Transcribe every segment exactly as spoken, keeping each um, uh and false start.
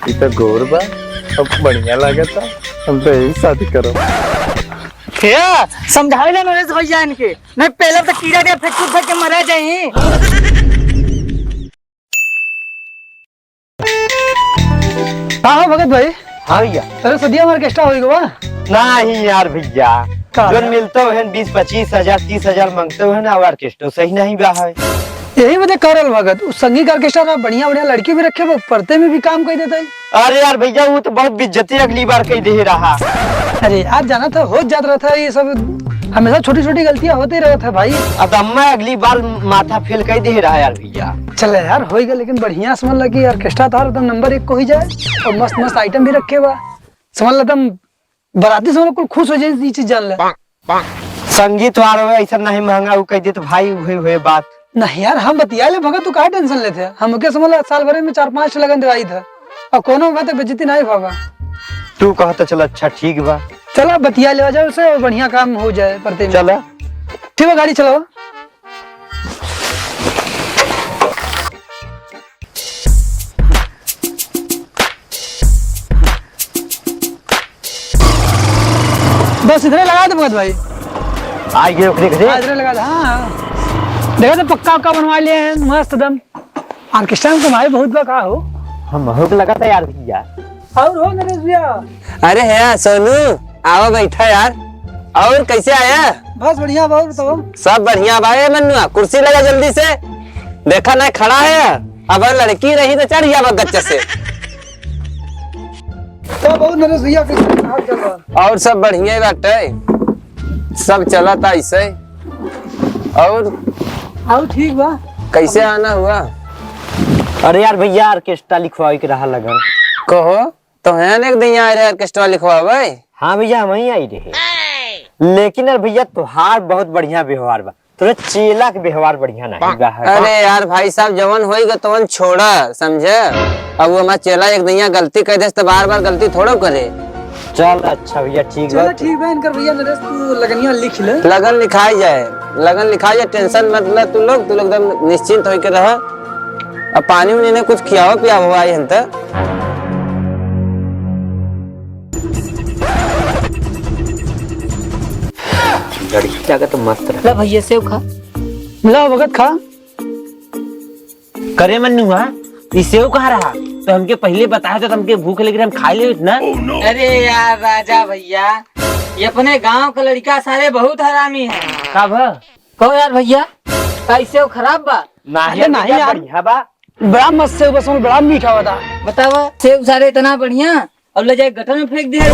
ई तो गोर बा, अब बढ़िया लागता, हम तो यही शादी करब। हे, समझावे ले नरेश भैया इनके, नहीं पहले तो कीड़ा के फेंक फेंक के मरा जाई। का हो भगत भाई? हाँ भैया। अरे सदिया में orchestra होई गवा? नहीं यार भैया, का? जोन मिलते हैं बीस पच्चीस हजार, तीस हजार मांगते हैं ना, orchestra सही नहीं बा है। यही वजह करल भगत, उस संगीत orchestra में बढ़िया बढ़िया लड़की भी रखे, वो पढ़ते में भी काम कर देता है। अरे यार भैया, वो तो बहुत बेइज्जती अगली बार कह दे रहा। अरे यार, जाना था, हो जात रहा था ये सब, हमेशा छोटी छोटी गलतियां होते रहत है भाई। अब अम्मा अगली बार माथा फेल कह दे रहा यार भैया। चले यार, होई गए, लेकिन बढ़िया समझ ला कि orchestra तार एकदम नंबर एक को ही जाए और मस्त मस्त item भी रखे बा। समझ ला तुम बराती सब लोग कुल खुश हो जाए, ई चीज जान ले। संगीत वार हो, ऐसा नहीं महंगा उ कह दे तो भाई, उहे, उहे बात। नहीं यार, हम बतिया ले भगत, तू काहे tension लेते है? हमके समझ ला साल भरे में चार पांच लगन देवाई था, और कोनो बात बेइज्जती नहीं भागा। तू कह तो चल, अच्छा ठीक बा। चला बतिया लेवा जाए उसे, और बढ़िया काम हो जाए परते में। चला। ठीक बा, गाड़ी चलाओ। बस इधरे लगा दे भगत भाई। आ गए ओकरे घरे। हाँ, इधरे लगा दे, हाँ, हाँ। देखा तो पक्का उक्का बनवा लिए हैं, मस्त दम। Orchestra में कमाई बहुत बा का हो? हम बहुत लगा था यार भैया। और हो नरेश भैया? अरे है सोनू, आवा बैठा यार। और कैसे आया? बस बढ़िया बा, और बताओ। सब बढ़िया बा। ए मन्नुआ, कुर्सी लगा जल्दी से। देखा ना खड़ा है, अब लड़की रही तो चढ़ जावा गच्चे से। तो बहुत नरेश भैया, कैसे हाल चाल बा? और सब बढ़िया ही बाटे, सब चलत ऐसे। और और ठीक बा। कैसे आना हुआ? अरे यार भैया, orchestra लिखवावे के रहा लगन। कहो, तो है ना एक दिन आए रहे orchestra लिखवावे? हाँ भैया, हम ही आई रहे। लेकिन यार भैया, तोहार बहुत बढ़िया व्यवहार बा, तोरे चेला के व्यवहार बढ़िया नहीं बा है। अरे यार भाई साहब, जवन होई गा तवन छोड़ा, समझे? अब वो हमारा चेला एक दिन गलती कर दे तो बार बार गलती थोड़ो करे। चल अच्छा भैया, ठीक चलो बा। ठीक बा, इनकर भैया नरेश, तू लगनिया लिख ले। लगन लिखाई जाए, लगन लिखाई जाए, tension मत ले तू लोग, तू लोग एकदम निश्चिंत होके रह। अब पानी उनी ने कुछ खियाओ पियाओ आई हम तो। लड़की लागत मस्त रहे। ला भैया सेव खा। ला भगत खा। करे मन्नुआ, ई सेव कहाँ रहा? तो हमके पहिले बताए तो हमके भूख लगी रही, हम खाई लेत ना। अरे यार राजा भैया, ये अपने गांव का लड़का सारे बहुत हरामी है। का भा? कहो यार भैया, का ई सेव खराब बा? नहीं अरे नहीं भैया, यार। बढ़िया बा। बड़ा मस्त सेव बा, बड़ा मीठा बा। बतावा, सेव सारे इतना बढ़िया और ले जाए गटर में फेंक दिया है।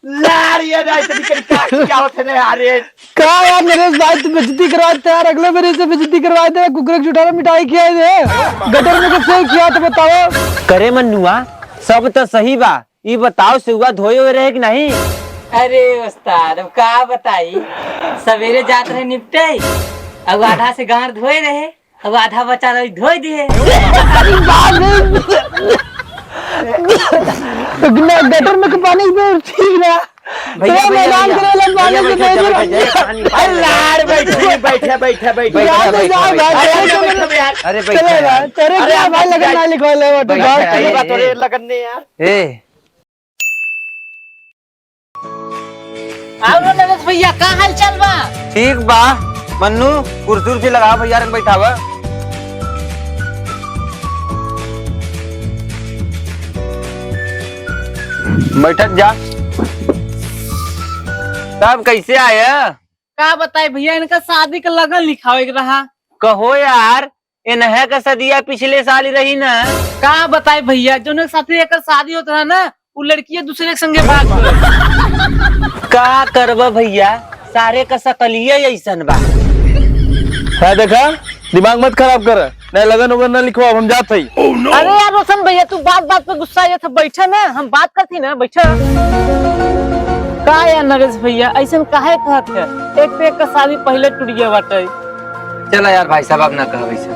लार ये ना इतनी करी का क्या होते ने यार ये। का यार नरेश भाई, तू बेइज्जती करवाते यार, अगले महीने से बेइज्जती करवाते, कुकरे के जुठारा मिठाई खियाए दे, गटर में के सेव खिया तो बताओ। करे मन्नुआ, सब तो सही बा, ई बताओ, सेवा धोए हुए रहे कि नहीं? अरे उस्ताद, अब का बताई, सवेरे जात रहे निपटे, अब आधा से गांड धोए रहे, अब आधा बचा रही धोए दिए। अरे बाप रे। तो ग-, गटर में के पानी में ठीक रहा। भैया, तो भैया, मैदान भैया, के वाला पानी भैया, में बैठा, नहीं बैठा, रहा। बैठा, अरे लाड़ बैठे, बैठे, बैठे, बैठे, यार, बैठे, जाओ, बैठे। बैठे, अरे बैठे, बैठे, बैठे यार। अरे बैठे चले यार, यार। चले अरे यार, आप भाई लगन बैठे। ना लिखवा ले, बैठे, बैठे, बैठे। बैठे। ए, आओ ना नरेश भैया, का हाल चाल बा? ठीक बा। मन्नू, कुर्सी उर्सी लगावा भैया, रंग बैठावा। बैठत जा। तब कैसे आया? का बताई भैया, इनका शादी का लगन लिखावे के रहा। कहो यार, एनहे का सदिया पिछले साल ही रही ना। का बताई भैया, जोने के साथे एकर शादी होत रहा ना, उ लड़किया दूसरे के संगे भाग गई। का करबा भैया, सारे का सकलिया ऐसन बा। है देखा, दिमाग मत खराब कर, नहीं लगन उगन ना लिखवाओ, हम जात हई। अरे यार रोशन भैया, तू बात बात पे गुस्सा ये था, बैठे ना, हम बात करती ना, बैठे। का यार नरेश भैया, ऐसन काहे कहत है? एक पे एक का शादी पहले टूट गया बाटे। चला यार भाई साहब, अब ना कहब ऐसे।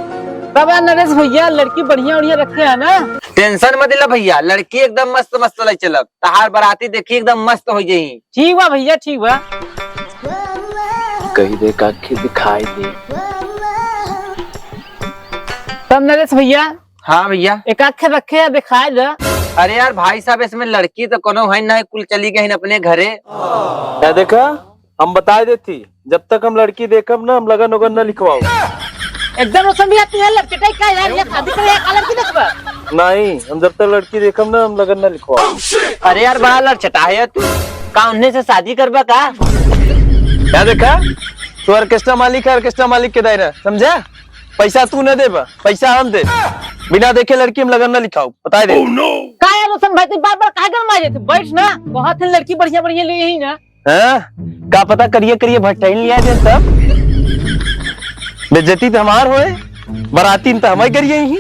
तब यार नरेश भैया, लड़की बढ़िया बढ़िया रखे है ना? Tension मत ला भैया, लड़की एकदम मस्त मस्त लाई चलब। तहार बराती देखी एकदम मस्त होइ जाई। ठीक बा भैया, ठीक बा। कही दे, एक आँख दिखाई दे। तब नरेश भैया। हाँ भैया। एक आँख रखे है, दिखाई दे। अरे यार भाई साहब, इसमें लड़की तो कोनो है ना, कुल चली गई अपने घरे। या देखा, हम बताइ देथी, जब तक हम लड़की देखब ना, हम लगन उगन ना लिखवाओ। एकदम रोशन भैया, तू यार लड़के टाइप का यार, ये शादी करे का लड़की देखबा? नहीं, हम जब तक लड़की देखब ना, हम लगन ना लिखवाओ। अरे यार, बड़ा लड़चटा है यार तू, का उन्हें से शादी करबा का? या देखा, तू orchestra मालिक है, orchestra मालिक के दायरा, समझा? पैसा तू न देबा, पैसा हम देब। बिना देखे लड़की हम लगन ना लिखाओ, बताइ दे। का यार रोशन भाई, तू बार बार काहे गरमाइ जाते? बैठ ना, बहुत है लड़की बढ़िया बढ़िया ले ही ना। हाँ? का पता करिए करिए भट्टाइन लिया दे तब। बेइज्जती तो हमार होए, बराती में तो हम ही करिए ही।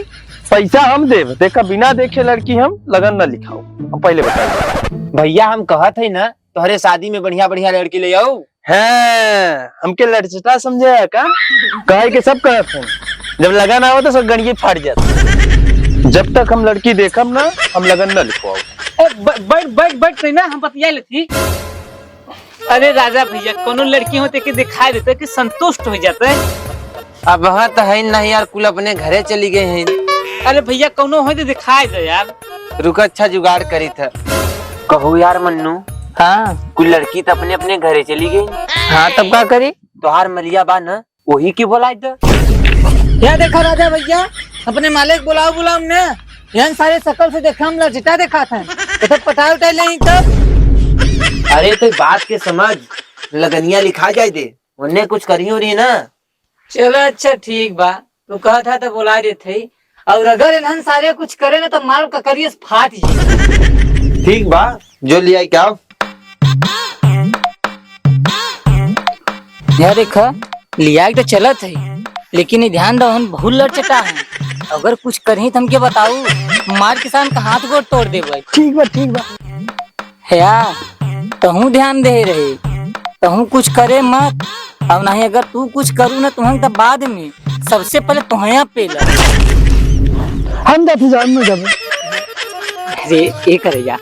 पैसा हम देब, देखा बिना देखे लड़की हम लगन ना लिखाओ। हम पहले बताई। भैया हम कहत है ना, तोहरे शादी में बढ़िया बढ़िया लड़की ले आओ। हाँ, हमके लड़चटा समझे है का? कहे के सब कहत हैं, जब लगन आवे तो सब गणिये फाट जात। जब तक हम लड़की देखब ना, हम लगन ना लिखवाओ। ए, ब-, बैठ, बैठ, बैठ, नहीं ना, हम बतिया लेथी। अरे राजा भैया, कोनो लड़की होते के दिखाई देते कि संतुष्ट हो जाते। अब हाँ तो है नहीं यार, कुल अपने घरे चली गए हैं। अरे भैया, कोनो हो तो दिखाई दे यार। रुका, अच्छा जुगाड़ करी था। कहू यार मन्नू। हाँ। कुल लड़की तो अपने अपने घरे चली गई। हाँ, तब का करी? तोहार मलिया बा ना, वही के बोलाई दे। या देखा राजा भैया, अपने मालिक बुलाओ, बुलाओ ने। यहन सारे सकल से देखा हम लड़चटा देखा था, ये तो पटाए उठाए ले ही तब। अरे तो बात के समझ, लगनिया लिखा जाए दे, उन्हें कुछ करियो रही ना। चलो अच्छा ठीक बा, तू कहत है तो बोला देत है। और अगर इन्हन सारे कुछ करे ना तो मार ककरियस फाट जी। ठीक बा, जो लिया क्या? यह देखा, लिया के तो चलत है, लेकिन ये ध्यान दो, हम बहुत लड़चटा है। अगर कुछ करही तो हमके बताऊ, मार किसान का हाथ गोड़ तोड़ देबै। ठीक बा, ठीक बा। हया, तहूँ ध्यान दे रहे, तहूँ कुछ करे मत। अब नहीं, अगर तू कुछ करू ना, तुहंग तब बाद में सबसे पहले तुहया पेला। हम जाते जान में जाबे। अरे, ए करैया,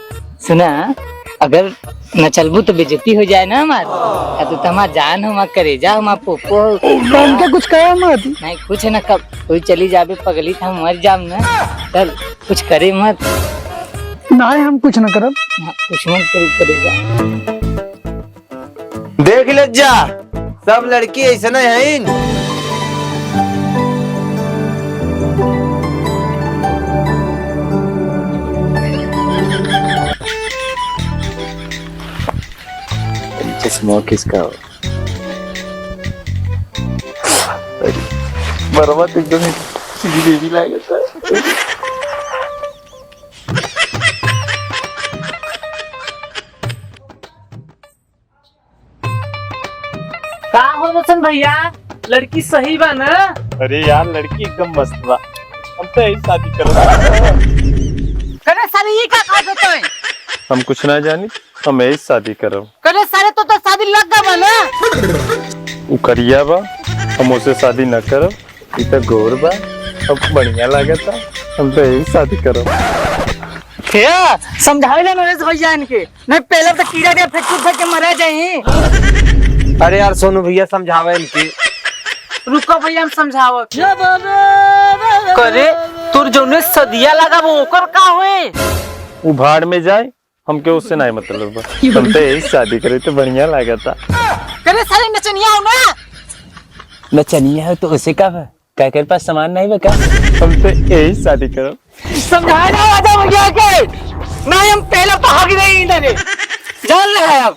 सुना, अगर न चलबू तो बेइज्जती हो जाए ना हमार। आ तू तो हमार जान हो, हमार करेजा हो, हमार पोपो हो। तो हमके कुछ कहा मत। नहीं, कुछ ना, कब तू चली जाबे पगली, तो हम मर जाम ना। चल, कुछ करे मत। नहीं, हम कुछ ना करब। हाँ, कुछ मत करू, करेजा। देख ले जा, सब लड़की ऐसने हईन। चश्मा किसका हो? अरे, बरवा तो एकदम श्रीदेवी लागत है। का हो रोशन भैया, लड़की सही बा ना? अरे यार, लड़की एकदम मस्त बा, हम तो यही शादी करब। करे सारे, ये का कहत होते हैं? हम कुछ ना जानी, हम यही शादी करब। करे सारे, तो, तो शादी लग गवा ना? उ करिया बा, हम उसे शादी न करब। ई तो गोर बा, अब बढ़िया लागता, हम तो यही शादी करब। हे, समझावे ला नरेश भैया इनके, नहीं पहले तो कीड़ा के फेंक फेंक के मरा जाई। अरे यार सोनू भैया, समझावे इनके। रुको भैया, हम समझावत। करे, तोर जौने सदिया लगा वो ओकर का होए? उ भाड़ में जाए, हमके उससे नहीं मतलब बा। हम तो यही शादी करे तो बढ़िया लागता। करे सारे नचनिया हो ना। नचनिया हो तो उसे का बा? का कर पास सामान नहीं बा का? हम तो यही शादी करब। समझाए ना राजा भैया के। नहीं हम पहले तो हक नहीं इन्हें। जान ले है अब।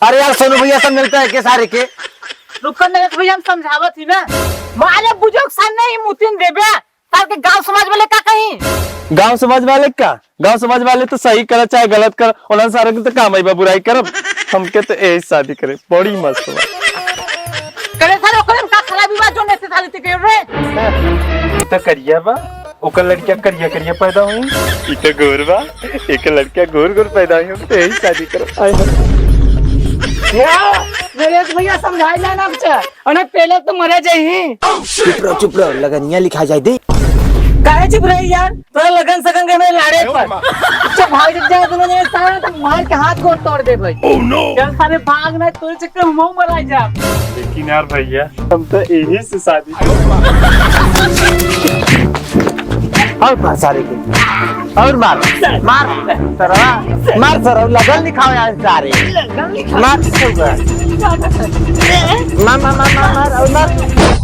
अरे यार सोनू भैया सब मिलता है के सारे के। रुकन नहीं भैया हम समझावत ही ना। मारे बुजुर्ग सन नहीं मुतिन देबे। सार के गांव समाज वाले का कहीं? गांव समाज वाले का? गांव समाज वाले तो सही कर चाहे गलत कर, उन्हन सारे के तो काम आई बा बुराई करब। हमके तो यही शादी करे, बड़ी मस्त बा। करे सारे ओकरे में का खराबी बा जो नेसे साले ते के रे? ई तो करिया बा, ओकर लड़किया करिया करिया पैदा हुई। ई तो गोर बा, एक लड़किया गोर गोर पैदा हुई, हम तो यही शादी करब। आय हाय। या, नरेश भैया समझाई ला ना बच्चा। अरे पहले तो मरा जाई। चुप रहो, चुप रहो, लगनिया लिखा जाए दे। काहे चुप रही यार? तोरा लगन सगन के नहीं लाड़े पर। चुप भाग जा दोनों जने, सारा तो मार के हाथ गोड़ तोड़ देबे। चल सारे भाग, ना तोरे चक्कर में मऊ मरा जा। लेकिन यार भैया, हम तो यही से शादी। और मार सारे के। और मार। मार। सरवा। मार सरवा, लगन दिखाओ यार सारे। मार सरवा। मार, मार, मार, मार, मार, और मार।